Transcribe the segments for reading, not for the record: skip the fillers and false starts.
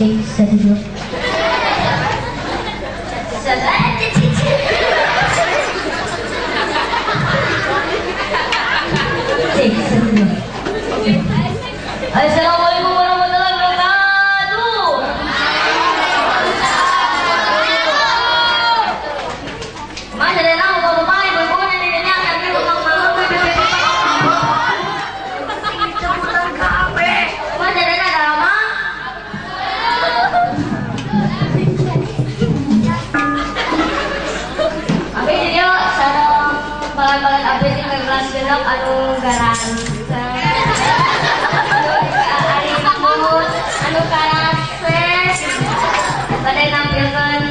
Satu dua. Cek satu dua. Assalamualaikum warahmatullahi wabarakatuh. Mas ada nama bapak ibu-ibu nenek-nenek kami tukang malam Sebutan kabeh. Mas ada nama. Abi jadi sareng balan-balan abi sing kelas genep anu garanteng. Anu karase bade nampilkeun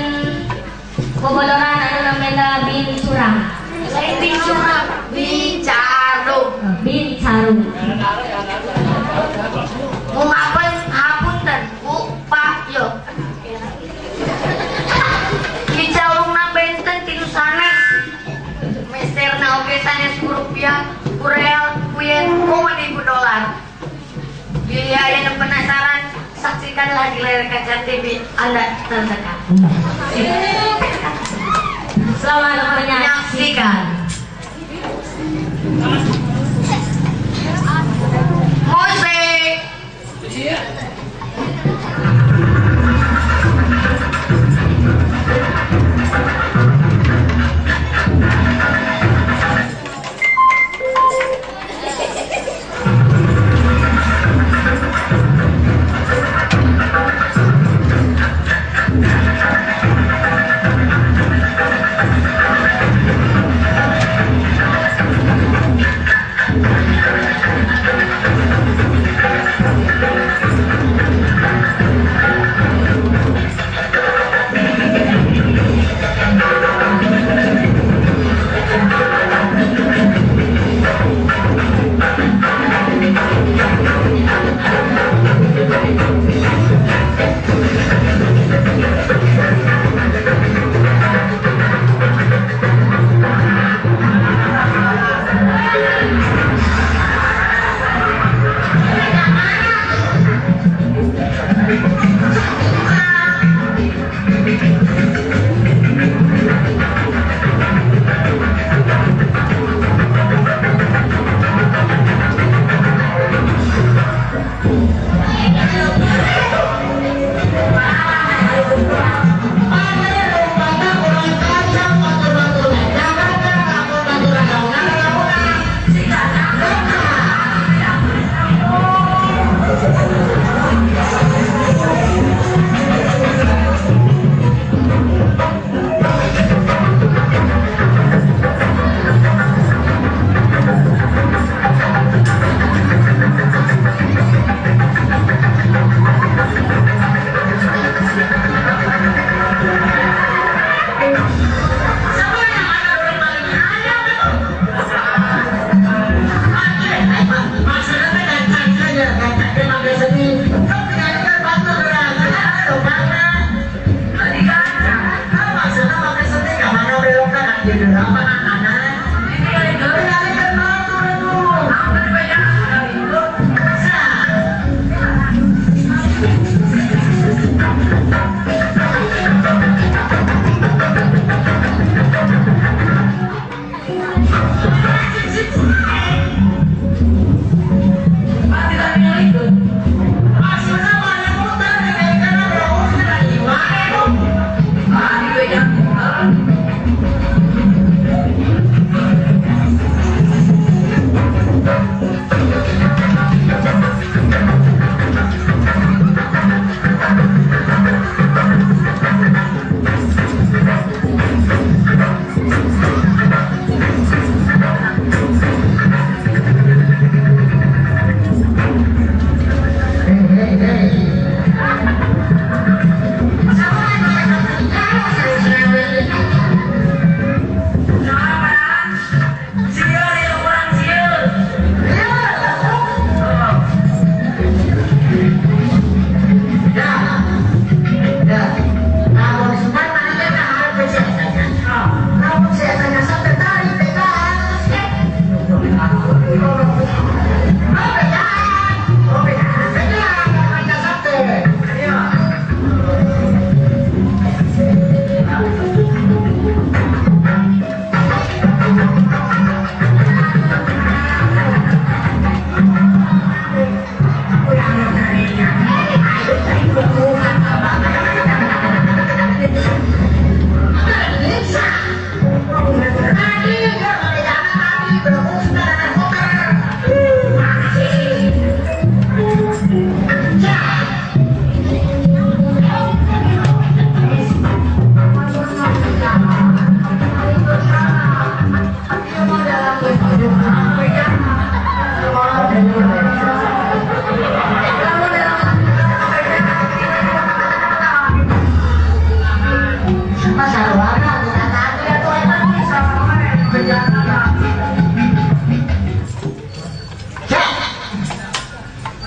bobodoran anu namina bin curang. Lain bin curang, bin carung. Bin carung. Mungapen hapunten Bu Pak yo. Dicalungna benten ti nu sanes. Meserna oge sanes ku rupiah, ku real, ku yen, ku ribu dolar. Bila aya nu penasaran, saksikanlah di layar kaca TV Anda terdekat. Selamat menyaksikan. Musik.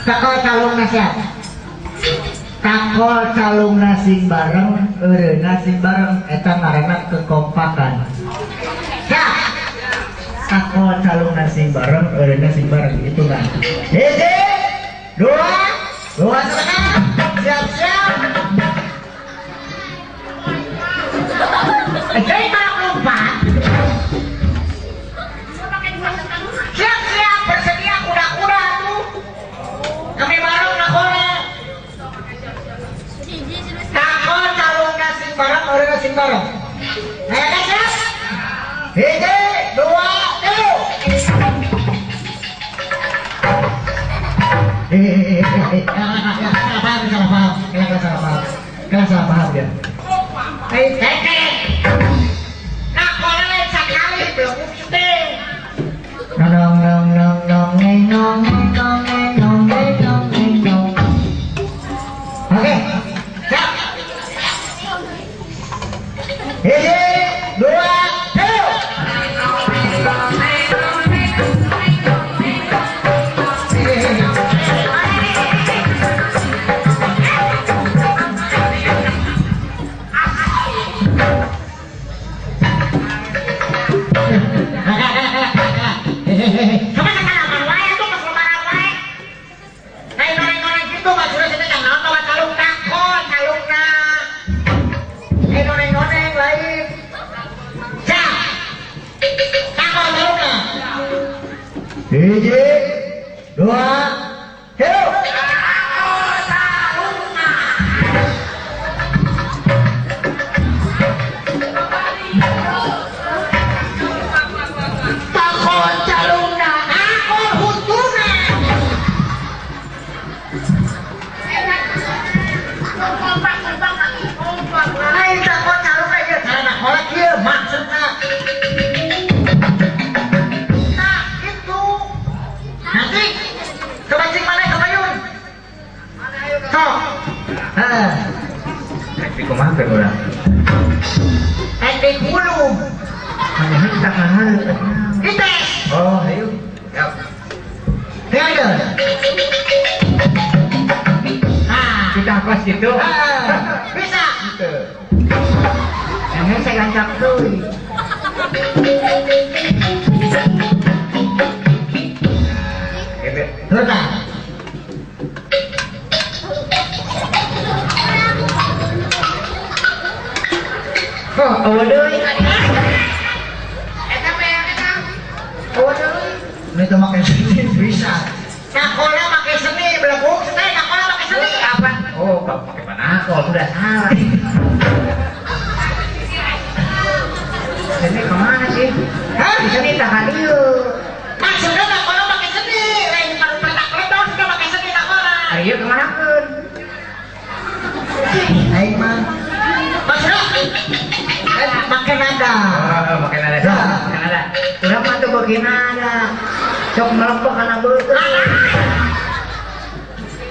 Takol calungna siap. Takol calungna sing bareng, eureunna sing bareng eta ngaranna kekompakan. Siap. Takol calungna sing bareng, eureunna sing bareng itu kan. Hiji, dua, dua setengah. Siap siap. Jadi malah lompat. Siap-siap bersedia kuda-kuda tuh. Kami bareng nakola. Takol calungna sing bareng, eureunna sing bareng. Ayo siap. Hiji, dua, tilu. Salah paham, salah paham, salah paham ya. Nakola lain sekali belum syuting. Nong nong nong nong neng nong nong neng nong neng nong neng nong. Oke, siap. Hiji, dua, tilu. Hiji, dua, tilu. Takon calungna, takon huntuna. Lain takon calungna ieu cara nakola kieu maksudna. Nanti kepancing mana kebayun? Sok. Heeh. Rek kumaha teh urang? Rek gulung. Mana kita kahareup. Kita. Oh, ayo. Siap. Ayo. Nah, kita pas gitu. Bisa. Gitu. Yang saya gancang tuh. Turun. Oh, eueuh deui. Eta mah eta. Eueuh deui. Ini tuh make seni bisa. Nakola make seni, belebuk seni, nakola make seni. Apa? Oh, pakai panakol sudah salah. Seni kemana sih? Hah? Di seni tahan ieu. Maksudnya nakola make seni, lain baru petak-petak sudah make seni nakola. Ayo kemana pun? Aing mah. Maksudnya make nada. Oh, make nada. Make nada. Urang mah teu beuki nada. Sok melepok kana beuteung.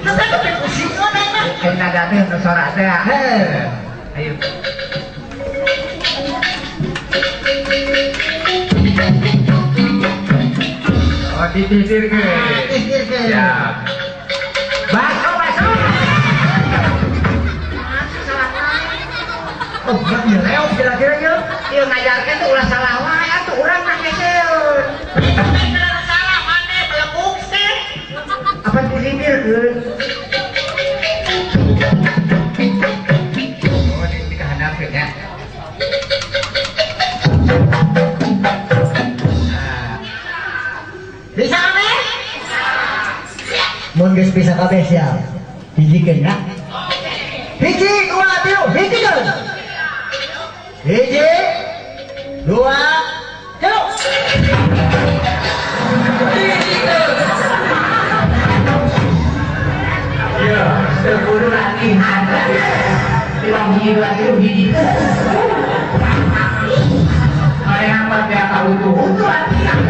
Teu teh pusingan aing mah. Aing nada teh nu sora teh. Heuh. Ayo. Oh, ditisirkeun. Ditisirkeun. Siap. Baso, baso. Oh, bukan leok kira-kira yeuh. Ieu ngajarkeun tuh ulah salah wae atuh urang mah keseun. Salah maneh belebuk sih. Apa disindirkeun? Oh, di kahandapkeun ya. Bisa kabeh? Mun geus bisa kabeh siap. Hijikeun ya. Hiji, dua, tilu, hijikeun. Hiji, dua, tilu. Iya, seburu latihan. Tilang hiji, dua, tilu, hijikeun. Mari hampa dia tahu tuh latihan.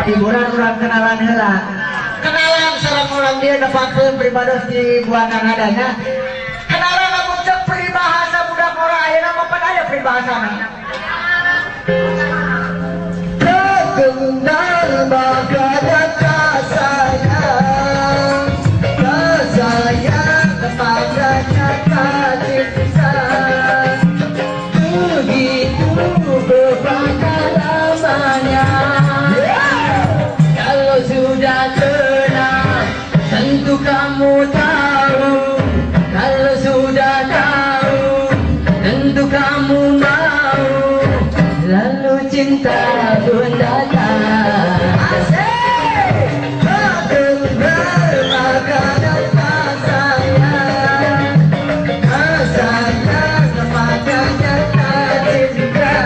Hiburan urang kenalan heula. Kenalan sareng orang dia nepangkeun pribados di buana nadanya. Kenalan lamun cek peribahasa budak ora ayeuna mah pan aya peribahasana. Terkenal maka sayang, sayang kepadanya cinta. Begitu berbangga lamanya. Kalau sudah kenal, tentu kamu tahu. Kalau sudah tahu, tentu kamu mau. Lalu cinta pun datang. Asik. Terkenal maka sayang, sayang kepadanya cinta.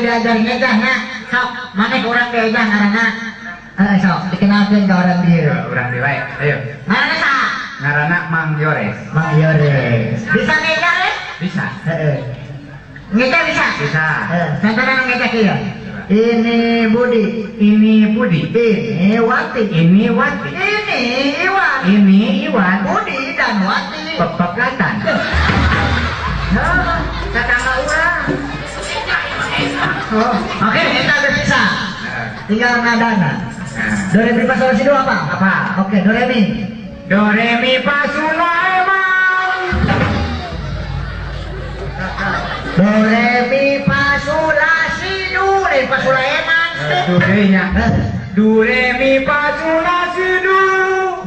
Diajar ngejah nya sok maneh urang diajar ngaranna sok dikenalkeun ka urang dieu. Urang dieu wae. Ayo. Ngaranna saha? Ngaranna Mang Yores. Mang Yores. Bisa ngejah eh? Bisa. Heeh. Ngejah bisa? Bisa. Heeh. Contohna ngejah kieu. Ini Budi, ini Budi, ini Wati, ini Wati, ini Iwan, ini Iwan, Budi dan Wati. Pepekatan. Nah, tetangga urang. Oh, oke, kita udah bisa. Tinggal ngadana. Do re mi fa sol la si do apa? Apa? Oke, do re mi. Do re mi fa sol la emang. Do re mi fa sol la si do re fa sol la emang. Do re nya. Do re mi fa sol la si do.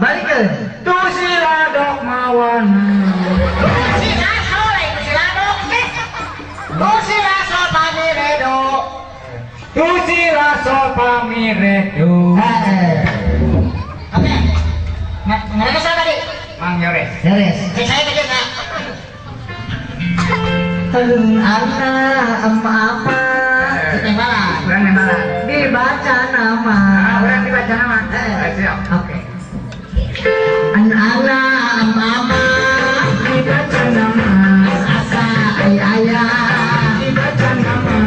Balik ke. Tu si la dok mawan. Do si la sol la si la dok. Do si la sol pa mi re do. Tu si la sol pa mi re do. Oke. Ngarana siapa tadi? Mang Yores. Yores. Saya tadi enggak. Ana ama tembalan. Urang nembalan. Dibaca nama. Ah, urang dibaca nama. Siap. Oke. Ana ama dibaca nama. Asa ayah dibaca nama.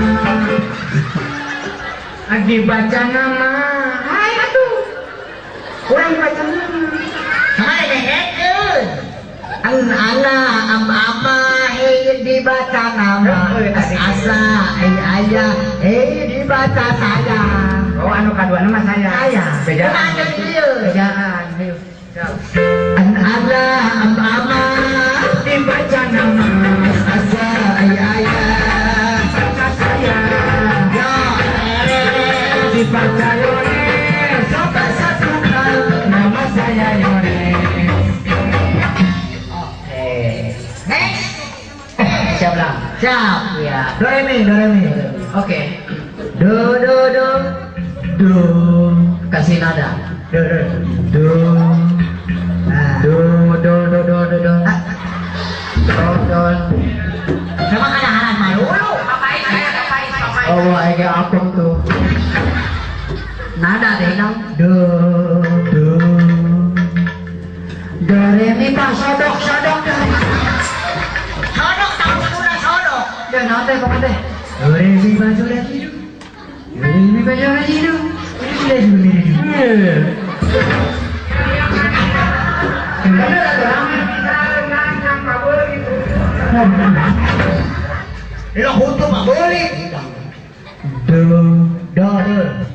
Dibaca nama. Hai atuh. Urang dibaca nama. Sama dengekeun. Ana ama hei dibaca nama. Asa ayah hei dibaca saya. Oh, anu kaduana mah saya. Saya. Bejaan. Bejaan. Ayo. Ana ama dibaca nama. Asa ayah baca saya. Ya dibaca Yores. Coba satukan nama saya Yores. Oke. Next. Siap lah. Siap. Iya. Do re mi, do re mi. Oke. Do do do do. Kasih nada. Do do do. Nah. Do do do do do do. Do do. Sama kadaharan malu. Oh, kayak apa tuh? Nada deh dong. Do do. Do re mi fa sodok sodok. Sodok tahu udah sodok. Ya nanti pokoknya deh. Do re mi fa sol la si do. Do re mi fa sol la si do. La si do mi re do. Bener atau rame? Lo hutu mah boleh. Do do do.